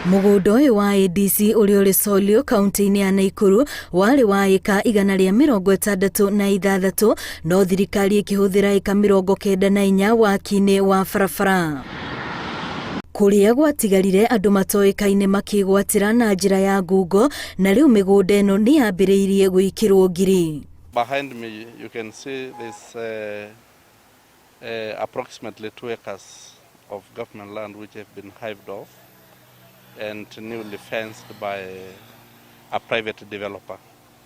Mũgũnda ũyũ wa ADC ũrĩa ũrĩ Solio kaunti-inĩ ya Naikuru warĩ wa ĩka 166 no thirikari ĩkĩhũthĩra ĩka 94 waki-inĩ wa barabara. Kũrĩa gwatigarire andũ matoĩkaine makĩgwatĩra na njĩra ya ngungo na rĩu mĩgũnda ĩno nĩ yambĩrĩirie gwĩkĩrwo ngiri. Behind me you can see this approximately 2 acres of government land which have been hived off and newly fenced by a private developer.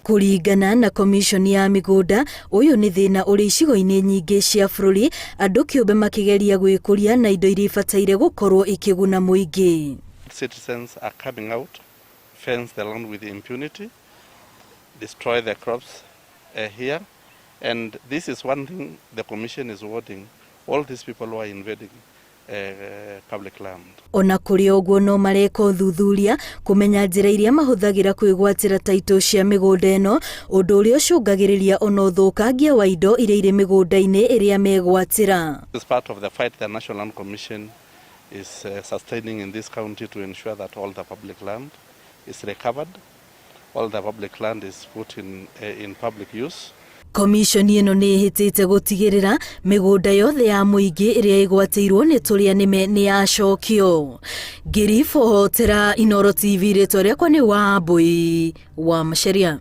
Kũringana na Komishoni ya Mĩgũnda, ũyũ nĩ thĩna ũrĩ icigo-inĩ nyingĩ cia bũrũri, andũ kĩũmbe makĩgeria gwĩkũria na indo iria ibataire gũkorwo ikĩguna mũingĩ. Citizens are coming out, fence the land with impunity, destroy the crops here, and this is one thing the Commission is warning all these people who are invading public land. Ona kũrĩ ũguo no mareka ũthuthuria kũmenya njĩra iria mahũthagĩra kwĩgwatĩra taitũ cia mĩgũnda ĩno, ũndũ ũrĩa ũcũngagĩrĩria ona ũthũkangia wa indo iria irĩ mĩgũnda-inĩ ĩrĩa megwatĩra. This is part of the fight the National Land Commission is sustaining in this county to ensure that all the public land is recovered, all the public land is put in public use. Komishoni ĩno nĩ ĩhĩtĩte gũtigĩrĩra mĩgũnda yothe ya mũingĩ ĩrĩa ĩgwatĩirwo nĩ tũrĩa nĩme nĩ yacokio. Ngĩribotera Inooro TV, rĩtwa rĩakwa nĩ Wambui wa Macharia.